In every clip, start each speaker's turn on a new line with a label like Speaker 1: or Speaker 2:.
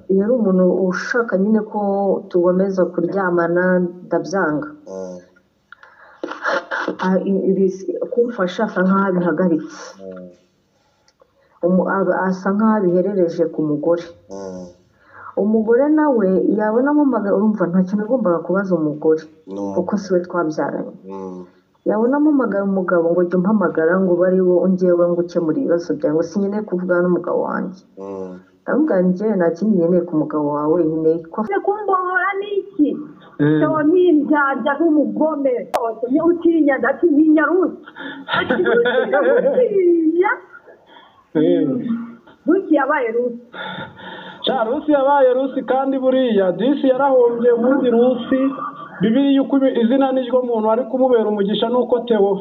Speaker 1: Yari umuntu ushaka nyine ko tugomeza kuryamana, ndabyanga. Kumfasha asa nkaho abihagaritse, asa nkaho abiherereje ku mugore. Umugore nawe yabona ampamagaye, urumva nta kintu agombaga kubaza umugore kuko si we twabyaranye. Yabona ampamagaye umugabo ngo jya umpamagara ngo ube ari wo ngewe ngo ukemure ibibazo byawe, ngo sinkeneye kuvugana n'umugabo wanjye. Ndamubwira njyewe nta kindi nkeneye ku mugabo wawe, nkeneye ko
Speaker 2: kumbohora n'iki ni indyarya n'umugome utinya, ndatinya Rusi, ati Rusi Rusi yabaye Rusi.
Speaker 3: Sha Rusi yabaye Rusi, kandi buriya disi yarahombye ubundi Rusi. Bibiliya uko izina niryo muntu ari kumubera umugisha nuko Theo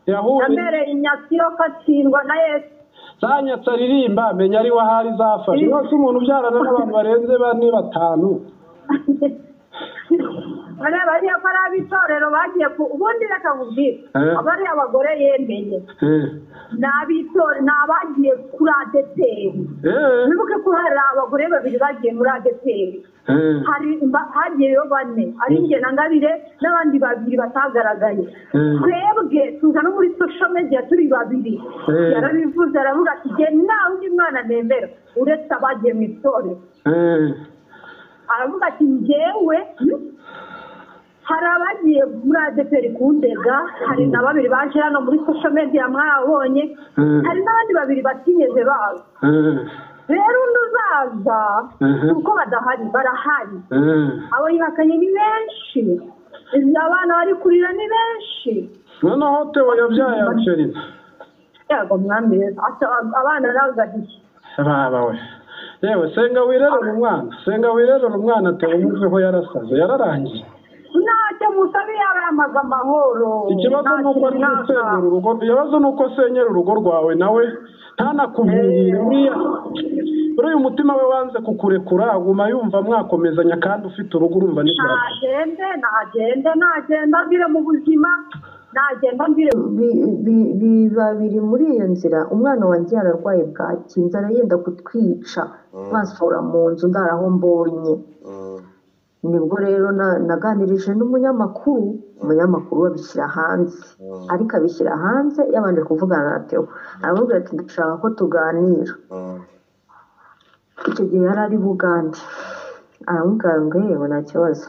Speaker 3: yahuye
Speaker 2: yamereye inyatsi yo katsindwa na Yesu.
Speaker 3: Zanyatsi aririmba menya ari wahari zafashe rwose umuntu ubyarana n'abantu barenze 4 5.
Speaker 2: Bariya ko ari ab'itorero bagiye ku ubundi reka nkubwire, abariya abagore yemeye ni ab'itorero, ni abagiye kuri ADEPR. Wibuke ko hari abagore babiri bagiye muri ADEPR, hari hagiyeyo 4 ari njye na Ngabire n'abandi babiri batagaragaye. Twebwe tuza no muri social media turi babiri. Yarabivuze aravuga ati jye nta wundi mwana nemera uretse abagiye mu itorero. Aravuga ati njyewe hari abagiye muri ADEPR kundega, hari na babiri baje hano muri social media mwabonye, hari n'abandi babiri batigeze baza. Rero undi uzaza kuko badahari, barahari. Abo yihakanye ni benshi, abana bari kurira ni benshi.
Speaker 3: Noneho Theo yabyaye Angelina.
Speaker 2: Yego mwami, abana nabagahiye.
Speaker 3: Baba we. Yewe senga wirerera umwana, senga wirerera umwana. Theo umuveho yarasaze, yararangiye.
Speaker 2: Ntacyo musabe yaramaga amahoro.
Speaker 3: Ikibazo nuko ari gusenyera urugo, ikibazo nuko senyera urugo rwawe nawe ntanakubwira. Uriya umutima we wanze kukurekura, aguma yumva mwakomezanya kandi ufite urugo, urumva ni byawe.
Speaker 2: Nagende nagende nagenda mbire mu buzima, nagenda mbire
Speaker 1: babiri muri iyo nzira. Umwana wanjye yararwaye bwaki, inzara yenda kutwica, basohora mu nzu ndaraho mbonye. Nibwo rero naganirije n'umunyamakuru, umunyamakuru abishyira hanze, ariko abishyira hanze yabanje kuvugana na Theo, aramubwira ati ndashaka ko tuganira. Icyo gihe yari ari Bugande, aramubwira ngo yewe nta kibazo,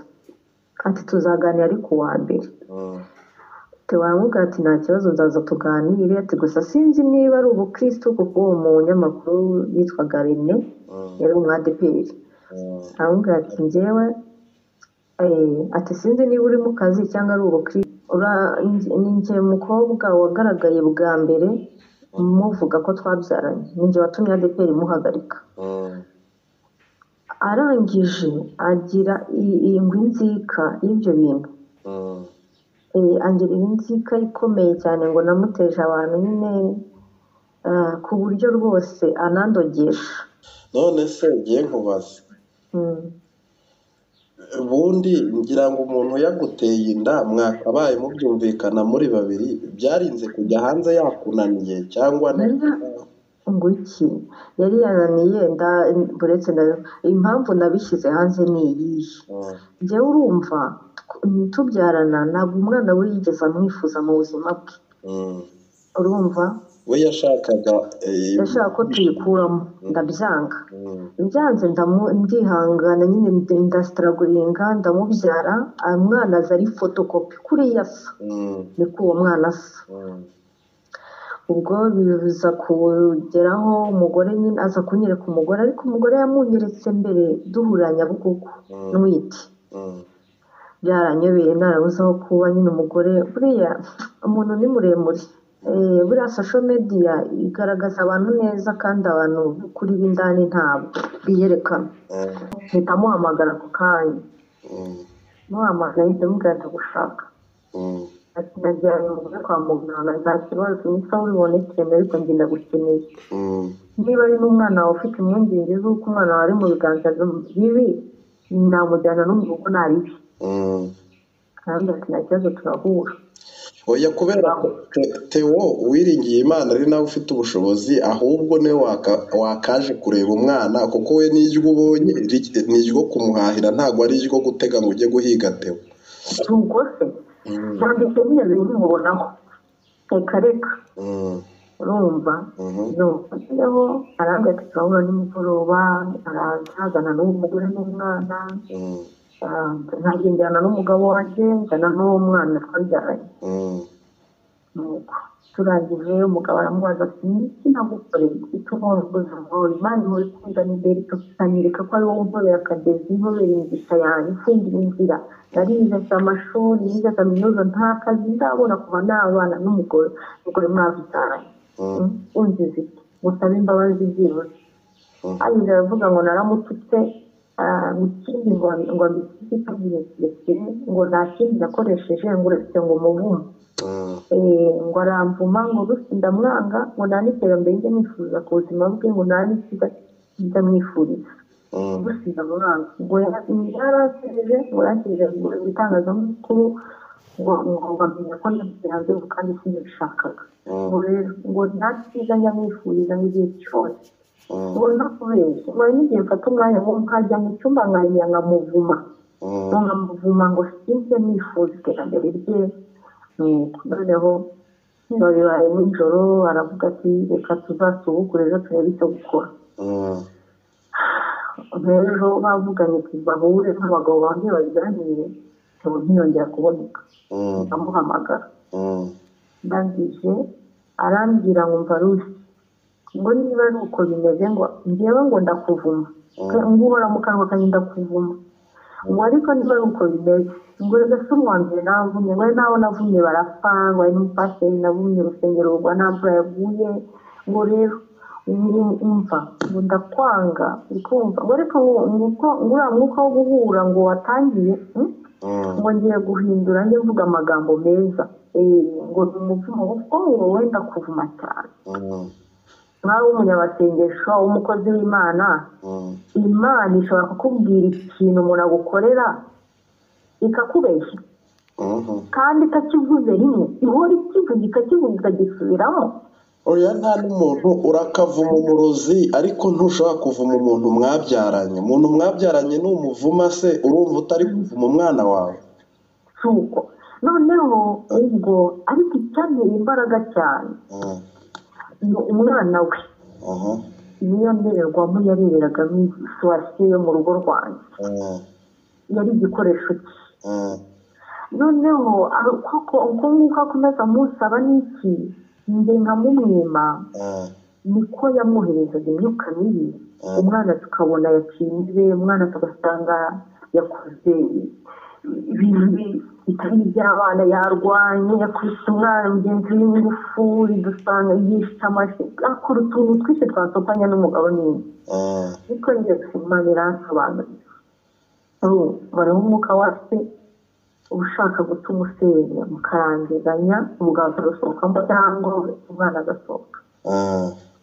Speaker 1: ati tuzaganira ariko uwa mbere. Theo aramubwira ati nta kibazo nzaza tuganire, ati gusa sinzi niba ari ubukristo, kuko uwo munyamakuru yitwaga Rene, yari umu ADEPR. Aramubwira ati njyewe ati sinzi niba uri mu kazi cyangwa ari ubukristo. Ni njye mukobwa wagaragaye bwa mbere muvuga ko twabyaranye, ni njye watumye ADEPR imuhagarika. Arangije agira inzika y'ibyo bintu, angira inzika ikomeye cyane ngo namuteje abantu nyine, ku buryo rwose anandogesha.
Speaker 4: None se ngiye nkubaza, ubundi ngira ngo umuntu yaguteye inda mwakabaye mubyumvikana muri babiri, byarinze kujya hanze yakunaniye cyangwa
Speaker 1: ngo iki yari yananiye? Buretse impamvu nabishyize hanze ni iyihe? Njyewe urumva tubyarana ntabwo umwana we yigeze amwifuza mu buzima bwe. Urumva
Speaker 4: we yashakaga
Speaker 1: yashaka ko tuyikuramo, ndabyanga. Byanze ndihangana nyine, ndasitaraguringa ndamubyara. Umwana aza ari fotokopi kuriya asa, niko uwo mwana asa. Ubwo biza kugeraho umugore nyine aza kunyereka umugore, ariko umugore yamunyeretse mbere duhurira Nyabugogo ntwite. Byaranyobeye narabuze aho kuba nyine. Umugore buriya umuntu ni muremure, buriya social media igaragaza abantu neza, kandi abantu kuri b'indani ntabwo biyerekana. Mpita muhamagara ako kanya, muhamagara ahita amubwira ndagushaka. Ati najyanye umugore kwa muganga nta kibazo, nisa ubibonekere ariko njye ndagukeneye. Niba ari n'umwana wawe ufite impungenge z'uko umwana wawe ari mu biganza bibi, namujyana no mu rugo naribi. Kandi ati nta kibazo turahura.
Speaker 4: Oya, kubera ko Theo uwiringiye Imana ari nawe ufite ubushobozi, ahubwo niwe wakaje kureba umwana, kuko we n'iryo ubonye ni iryo kumuhahira, ntabwo ari iryo gutega ngo ujye guhiga Theo.
Speaker 1: Ubwo se nanditse nigeze nkimubonaho, reka reka. Urumva noneho arambwira ati turahura nimugoroba, araza azana n'uwo mugore n'umwana, nkagenderana n'umugabo wanjye, nzana n'uwo mwana twabyaranye. Nuko turangije umugabo aramubaza ati niki nagukoreye ituma ubuzima Imana ihora ikundana imbere ikanyereka ko ari wowe untobera akagezi, intobera imigisha yanjye, ifungira inzira, narize amashuri, nize kaminuza, nta kazi ndabona kuva nabana n'umugore, umugore mwabyaranye, unziza iki? Musabe imbabazi byibuze. Hanyuma aravuga ngo naramututse, ikindi ngo ambike kirekire, ngo nta kindi nakoresheje ngo uretse ngo muvume, ngo aramvuma, ngo rusi ndamwanga, ngo nta n'iterambere njye nifuza ku buzima bwe, ngo nta n'icyiza ndamwifuriza, rusi ndamwanga, ngo yaransereje, ngo yaransereje mu itangazamakuru, ngo ngo ko ndabyanze kandi sinabishakaga, ngo rero ngo nta cyiza njya mwifuriza igihe cyose, ngo ntakubeshye, ngo n'igihe mfata umwanya ngo nkajya mu cyumba nkarira nkamuvuma, ngo nkamuvuma, ngo sinjye nifuza iterambere rye. Noneho bibaye nijoro aravuga ati reka tuzasubukure ejo turebe icyo gukora. Ejo bavuganye ati bahure nk'abagabo bamwe babiganire, ntiyongera kuboneka, ndamuhamagara, ndangije arambwira ngo mva rusi, ngo niba ari uko bimeze ngo njyewe ngo ndakuvuma, ngo uhora mu kanwa kanjye ndakuvuma, ngo ariko niba ari uko bimeze ngo reka si umwanzuro navumye, ngo ari naho navumye barapfa, ngo ari n'umupasiteri navumye urusengero rugwa nta mvura yaguye, ngo rero umva ngo ndakwanga, uri kumva, ngo ariko ngo uriya mwuka wo guhura ngo watangiye, ngo ngiye guhindura njye mvuga amagambo meza, ngo ni umuvumo kuko ngo wenda kuvuma cyane. Nkawe w'umunyabasengesho w'umukozi w'Imana, Imana ishobora kukubwira ikintu umuntu agukorera ikakubeshya, kandi itakivuze rimwe, ihora ikivuga ikakivuga ikagisubiramo.
Speaker 4: Oya, nta n'umuntu urakavuma umurozi, ariko ntushobora kuvuma umuntu mwabyaranye. Umuntu mwabyaranye ni umuvuma se, urumva utari kuvuma umwana wawe?
Speaker 1: Si uko. Noneho ubwo ariko icyanteye imbaraga cyane ni umwana we, niyo ndorerwamo yareberagamo situwasiyo yo mu rugo rwanjye, yari igikoresho cye. Noneho uko nguko akomeza amusaba n'iki, njye nkamumwima, niko yamwoherezaga imyuka mibi, umwana tukabona yakinze, umwana tugasanga yakoze ibintu bitari iby'abana, yarwanye, yakubise umwana mugenzi we ingufu, dusanga yishe amashyi, akora utuntu twinshi twasopanya n'umugabo n'indi. Ariko njye Imana iransobanurira, bariho umwuka wa se ushaka gutuma usenya, mukarangizanya, umugabo akarusohokamo cyangwa umwana agasohoka.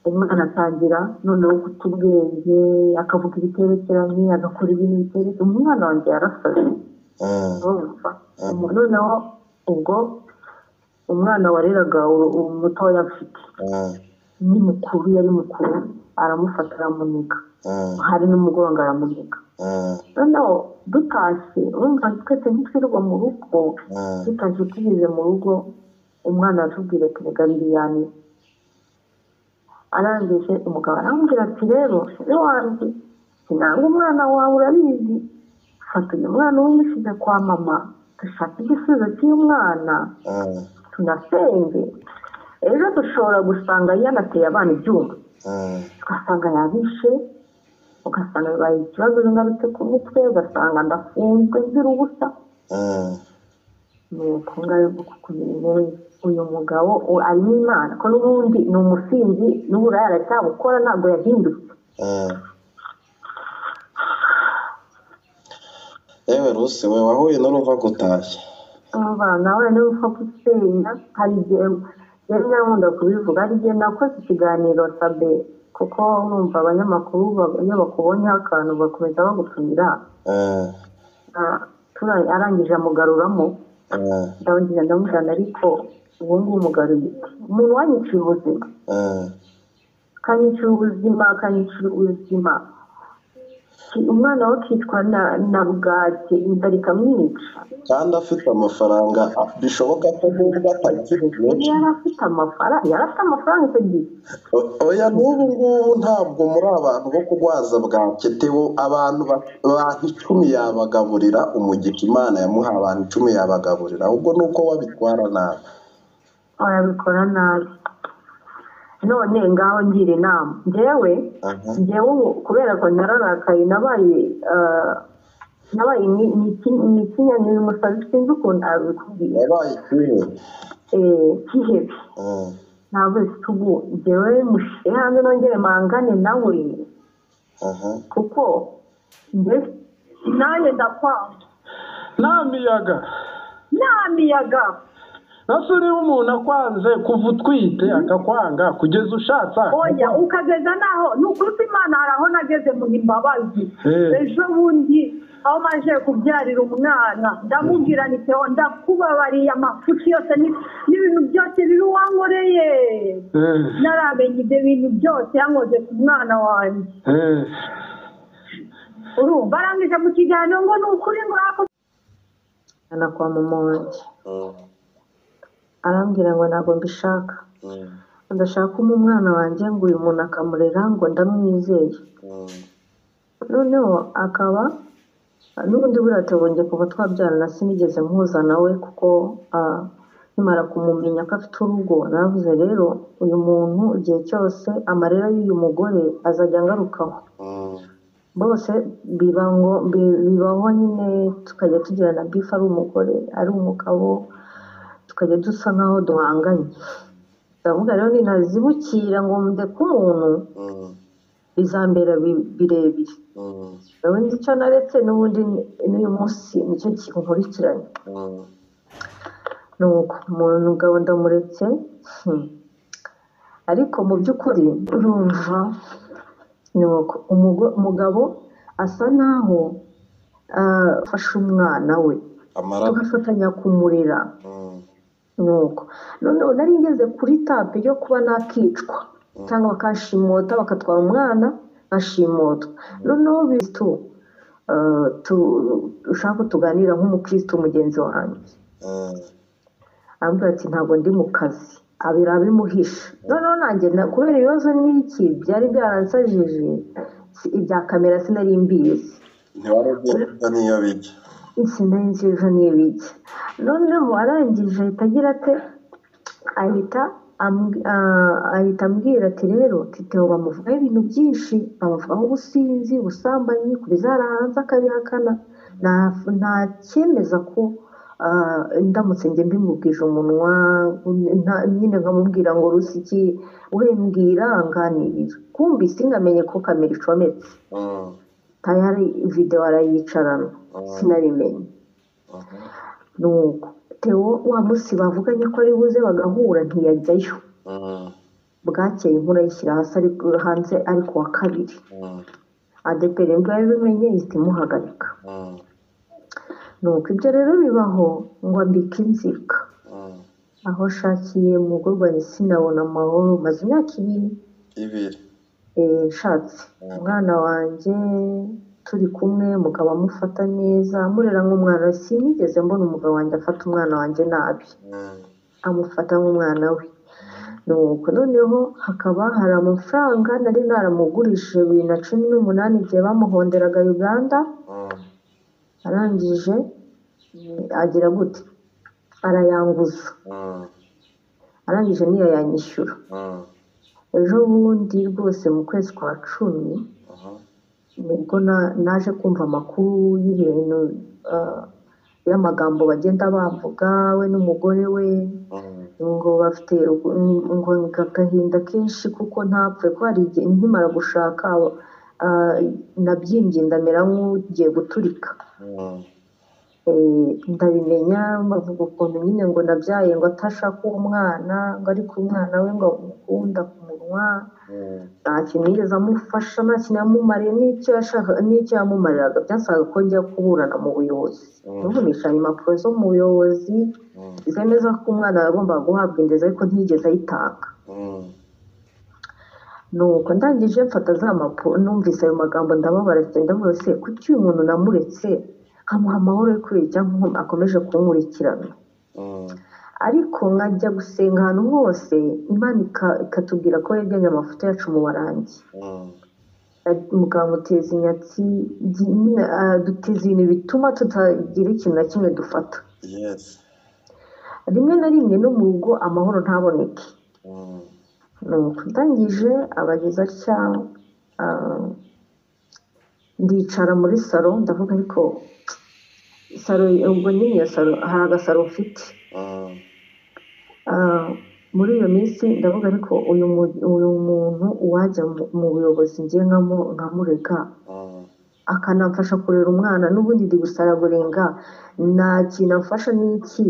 Speaker 1: Umwana atangira noneho guta ubwenge, akavuga ibiterekeranye, agakora ibintu biterekeye. Umwana wanjye yarasaze, noneho ubwo umwana wareraga umutoya afite ni mukuru, yari mukuru, aramufata aramuniga, hari n'umugongo aramuniga. Noneho dutashye, urumva twese ntitwirirwa mu rugo, dutashye tugeze mu rugo, umwana aratubwira ati reka biriyani. Arangije umugabo aramubwira ati rero se wanjye sinanga umwana wawe urabizi, fata uyu mwana umushyize kwa mama, dushake igisubizo cy'uyu mwana, tunasenge, ejo dushobora gusanga yanateye abana ibyuma, tugasanga yabishe, ugasanga bibaye ikibazo ngarutse ku mutwe, ugasanga ndafunzwe nzira ubusa. Nuko ngayo uyu mugabo arimo Imana, ko n'ubundi ni umusinzi, n'uburaya aracyabukora, ntabwo yahindutse.
Speaker 4: Ewe Rusi we wahuye n'uruva gutashya.
Speaker 1: Nawe n'uruva gusenya, hari igihe yari nkunda kubivuga, hari igihe nakoze ikiganiro Sabe, kuko urumva abanyamakuru iyo bakubonyeho akantu bakomeza bagutumira, arangije amugaruramo, ndabongera ndamujyana, ariko Uwo nguwo umugaruye umuntu wanyiciye ubuzima, akanyicira ubuzima, akanyicira ubuzima, umwana we akicwa na bwake, inzara ikamwica.
Speaker 4: Kandi afite amafaranga, bishoboka ko nubwo atagifite menshi.
Speaker 1: Yari afite amafaranga, yari afite amafaranga icyo gihe.
Speaker 4: Oya, n'ubu ngubu ntabwo muri abantu bo kurwaza bwake. Theo, abantu 10 yabagaburira, umugisha Imana yamuha abantu 10 yabagaburira, ahubwo ni uko wabitwara nabi.
Speaker 1: Wabikora nabi. None ngaho ngira inama njyewe kubera ko nararakaye, nabaye ni umusazi, sinzi ukuntu abikubwiye.
Speaker 4: Yabaye ikihebe.
Speaker 1: Ikihebe. Ntabwo ubu njyewe mushyire hanze nongere mpangane nawe, kuko
Speaker 2: nanjye ndakwanga.
Speaker 3: Nta miyaga.
Speaker 2: Nta miyaga.
Speaker 3: Nase niba umuntu akwanze kuva utwite akakwanga kugeza ushatse,
Speaker 2: oya ukageza naho. Ni ukuri ko Imana hari aho nageze mu imbabazi. Ejo bundi aho maje kubyarira umwana, ndamubwira nti Theo, ndakubabariye amafuti yose n'ibintu byose bibi wankoreye, naramenye ibyo bintu byose yankoze ku mwana wanjye. Urumva arangije mu kiganiro ngo ni ukuri ngo ako
Speaker 1: kwa mama wanjye arambwira ngo ntabwo mbishaka, ndashaka umwana wanjye ngo uyu muntu akamurera, ngo ndamwizeye. Noneho akaba n'ubundi buriya tubonye kuva twabyarana sinigeze mpuza nawe, kuko nkimara kumumenya ko afite urugo naravuze rero uyu muntu igihe cyose amarira y'uyu mugore azajya angarukaho. Bose bibaho nyine, tukajya tugirana bifu, ari umugore ari umugabo, tukajya dusa nkaho duhanganye. Ndavuga rero ninazibukira ngo ndeke umuntu bizambera birebire. Ubundi icyo naretse n'ubundi n'uyu munsi nicyo kinkurikiranye. Nuko umugabo ndamuretse, ariko mu by'ukuri urumva nuko umugabo asa naho afashe umwana we tugafatanya kumurera. Nuko noneho nari ngeze kuri tape yo kuba nakicwa cyangwa bakashimota bakatwara umwana nkashimotwa. Noneho bitu ushaka tuganira nk'umukristo mugenzi wanjye, ambwira ati ntabwo ndi mu kazi, abira abimuhisha. Noneho nanjye kubera ibibazo n'iki byari byaransajije, ibya kamera sinari mbizi, sinari nzi ejo niyo bijya. Noneho arangije ahita agira ate, ahita ambwira ati rero Theo bamuvugaho ibintu byinshi, bamuvugaho ubusinzi, ubusambanyi, kubizara hanze akabihakana. Nta cyemeza ko ndamutse njye mbimubwije umunwa nyine nkamubwira ngo rusiki we mbwira nganirira, kumbi singamenye ko kamera icometse, tayari video arayicarana, sinabimenye. Nuko Theo wa munsi bavuganye ko ari buze bagahura ntiyajyayo. Bwakeye inkuru ayishyira hasi hanze ari ku wa kabiri. ADPR nibwo yabimenye ihita imuhagarika. Nuko ibyo rero bibaho ngo ambike inzika. Aho ashakiye mu rugo rwanjye sinabona amahoro, maze imyaka ibiri nshatse umwana wanjye turi kumwe, umugabo amufata neza, amurera nk'umwana. Sinigeze mbona umugabo wanjye afata umwana wanjye nabi, amufata nk'umwana we. Nuko noneho hakaba hari amafaranga nari naramugurishije 2018 igihe bamuhonderaga Uganda. Arangije agira gute, arayanguza, arangije ntiyayanyishyura. Ejo bundi rwose mu kwezi kwa 10 nibwo naje kumva amakuru y'ibintu y'amagambo bagenda bavuga we n'umugore we, ngo bafite ngo agahinda kenshi kuko ntapfe, ko hari igihe nkimara gushaka nabyimbye ndamera nk'ugiye guturika. Ndabimenya bavuga ukuntu nyine ngo nabyaye ngo atashaka uwo mwana, ngo ariko umwana we ngo amukunda agahomamunwa, nta kintu yigeze amufasha, nta kintu yamumariye, n'icyo yashaka n'icyo yamumariraga byasabaga ko njya kuburana mu buyobozi. N'ubu nicaranye impapuro zo mu buyobozi zemeza ko umwana yagombaga guhabwa indezo ariko ntiyigeze ayitanga. Nuko ndangije mfata za mpapuro, numvise ayo magambo ndababara cyane, ndavuga se kuki uyu muntu namuretse nkamuha amahoro yo kurira cyangwa akomeje kunkurikirana. Ariko nkajya gusenga ahantu hose Imana ikatubwira ko yajyanye amafoto yacu mu barangi, mukamuteza inyatsi, duteza ibintu bituma tutagira ikintu na kimwe dufata. Rimwe na rimwe no mu rugo amahoro ntaboneke. Nuko ndangije abageza atya, ndicara muri salo ndavuga ariko salo ubwo nyine iyo salo hari agasaro mfite. Muri iyo minsi ndavuga ariko uyu muntu uwajya mu buyobozi ngiye nkamureka akanamfasha kurera umwana, n'ubundi ndi gusaragurenga nta kintu amfasha n'iki,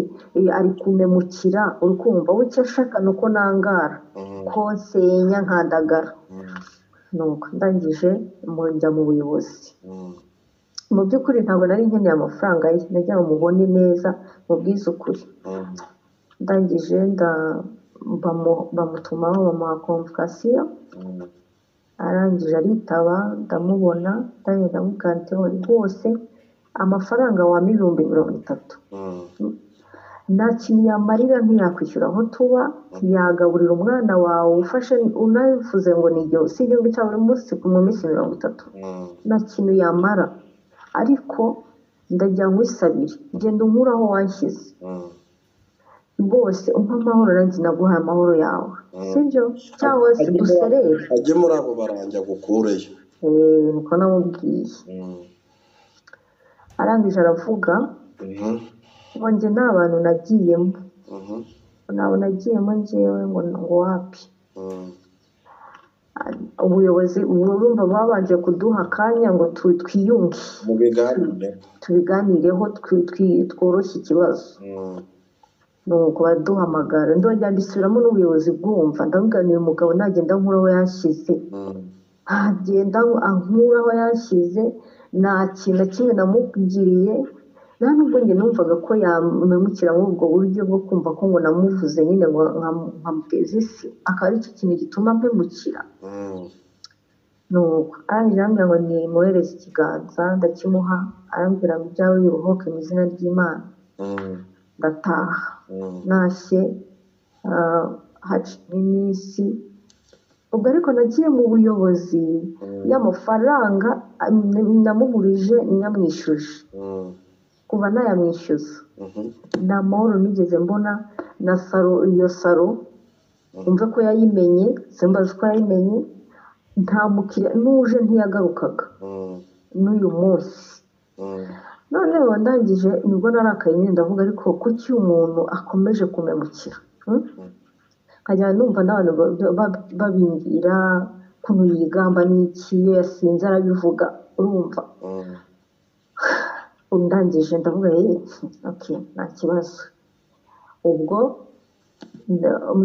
Speaker 1: ari kumemukira, uri kumva we icyo ashaka ni uko nangara ko nsenya nkandagara. Nuko ndangije njya mu buyobozi. Mu by'ukuri ntabwo nari nkeneye amafaranga ye, nagira ngo mubone neza mubwize ukuri. Ndangije bamutumaho bamuha komvokasiyo, arangije aritaba, ndamubona, ndamubwira nti rwose amafaranga wampa 30,000 nta kintu yamarira, ntiyakwishyura aho tuba, ntiyagaburira umwana wawe ufashe, unabivuze ngo ni igihumbi, si igihumbi cya buri munsi mu minsi 30, nta kintu yamara, ariko ndagira nkwisabire genda unkure aho wanshyize rwose, umpa amahoro nanjye naguhaye amahoro yawe, sibyo? Cyangwa se duserere
Speaker 4: ajye muri abo barangi agukureyo.
Speaker 1: Niko namubwiye. Arangije aravuga ngo njye nta bantu nagiyemo, ntabwo nagiyemo njyewe, ngo wapi. Ubuyobozi urumva babanje kuduha akanya ngo twiyunge, tubiganireho, tworoshye ikibazo. Nuko baduhamagara, ndongera mbisubiramo n'ubuyobozi bwumva, ndavuga uyu mugabo nagenda nkura aho yanshyize, ntagenda ankura aho yanshyize, nta kintu na kimwe namugiriye, nta nubwo njye numvaga ko yamemukira muri ubwo buryo bwo kumva ko ngo namuvuze nyine ngo nkamuteza isi, akaba aricyo kintu gituma mpemukira. Nuko arangije arambwira ngo nimwohereze ikiganza, ndakimuha, arambwira ngo ibyawe biruhuke mu izina ry'Imana. Ndataha ntashye, haciye iminsi ubwo ariko nagiye mu buyobozi y'amafaranga namugurije nyamwishyuje, kuva nayamwishyuza nta mahoro nigeze mbona. Na saro, iyo saro umve ko yayimenye, simbazi ko yayimenye, nta mukiriya n'uje ntiyagarukaga n'uyu munsi. Noneho ndangije nibwo narakaye nyine, ndavuga ariko kuki umuntu akomeje kumemukira, nkajya numva n'abantu babimbwira ukuntu yigamba n'iki, iyo yasinze arabivuga, urumva. Ndangije ndavuga okay nta kibazo. Ubwo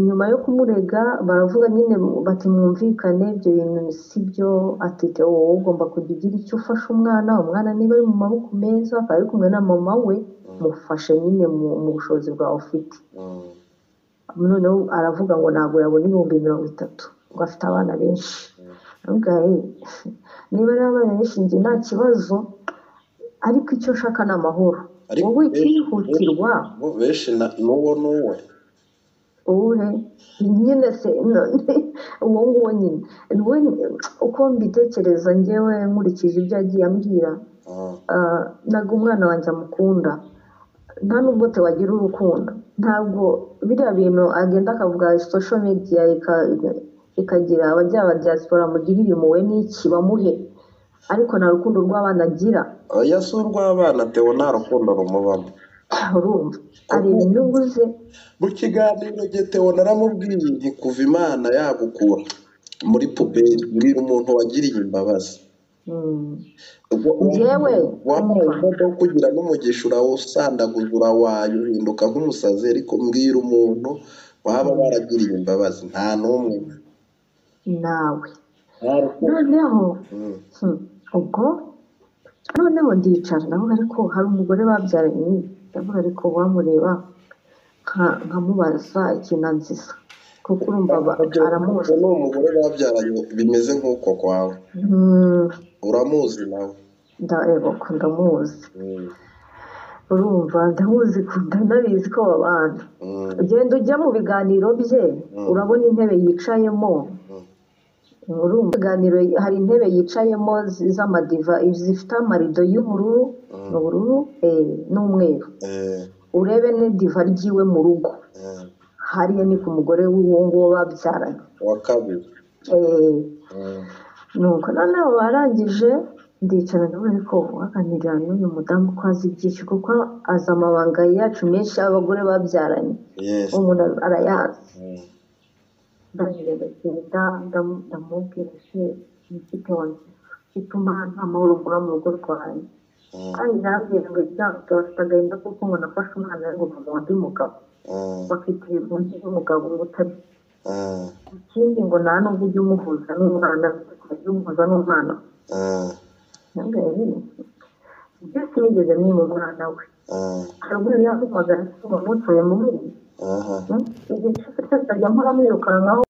Speaker 1: nyuma yo kumurega baravuga nyine bati mwumvikane, ibyo bintu si byo, ati wowe ugomba kujya ugira icyo ufasha umwana, umwana niba ari mu maboko meza akaba ari kumwe na mama we, mufashe nyine mu bushobozi bwawe ufite. Noneho aravuga ngo ntabwo yabona 30,000 ngo afite abana benshi. Niba ari abana benshi njye nta kibazo, ariko icyo nshaka ni amahoro. Wowe ikihutirwa
Speaker 4: benshi n'uwo n'uwe
Speaker 1: uwuhe nyine se uwo nguwo nyine uko mbitekereza njyewe nkurikije ibyo yagiye ambwira, ntabwo umwana wanjye amukunda, nta nubwo wagira urukundo, ntabwo biriya bintu agenda akavuga social media ikagira abajya ba diaspora mugirire impuhwe n'iki bamuhe, ariko nta rukundo rw'abana agira.
Speaker 4: Oya si urw'abana Theo, nta rukundo rumubamo.
Speaker 1: Urumva areba inyungu ze.
Speaker 4: Mu kiganiro Theo naramubwiye nti kuva Imana yagukura muri puberi, mbwira umuntu wagiriye imbabazi.
Speaker 1: Njyewe
Speaker 4: wampaye imodoka kugira n'umugisha urawusandaguza urawaye uhinduka nk'umusazi, ariko mbwira umuntu waba waragiriye imbabazi nta n'umwe.
Speaker 1: Nawe noneho ubwo noneho ndicara ndavuga ariko hari umugore babyaranye, ndavuga ariko wamureba nkamubaza ikintu anziza, kuko urumva aramuzi.
Speaker 4: Ni umugore babyaranye bimeze nk'uko kwawe, uramuzi nawe?
Speaker 1: Ndabona ndamuzi, urumva ndamuzi, ndanabizi ko babana. Ugenda ujya mu biganiro bye urabona intebe yicayemo, urumva ibiganiro hari intebe yicayemo z'amadiva zifite amarido y'ubururu n'ubururu n'umweru, urebe n'idiva ryiwe mu rugo hariya ni ku mugore w'uwo nguwo babyaranye
Speaker 4: wa kabiri.
Speaker 1: Nuko noneho barangije ndicara ndavuga ko waganirira n'uyu mudamu ko azi byinshi, kuko azi amabanga yacu menshi y'abagore babyaranye, umuntu arayazi. Ndagenda ndamubwira se mfite wanjye ituma nta mahoro mbura mu rugo rwanjye, kandi ndabwira ngo ibyago bafite agahinda kuko ngo nafashe umwana ngo mama undi mugabo bakitirirwa undi mugabo ngo utari ikindi ngo nta nubwo ujya umuhuza n'umwana, ujya umuhuza n'umwana. Byose nigeze mwima umwana we, hari ubwo yari yampamagara ngo mutuye mu mubiri, igihe cyose ajya mpora mwirukankaho.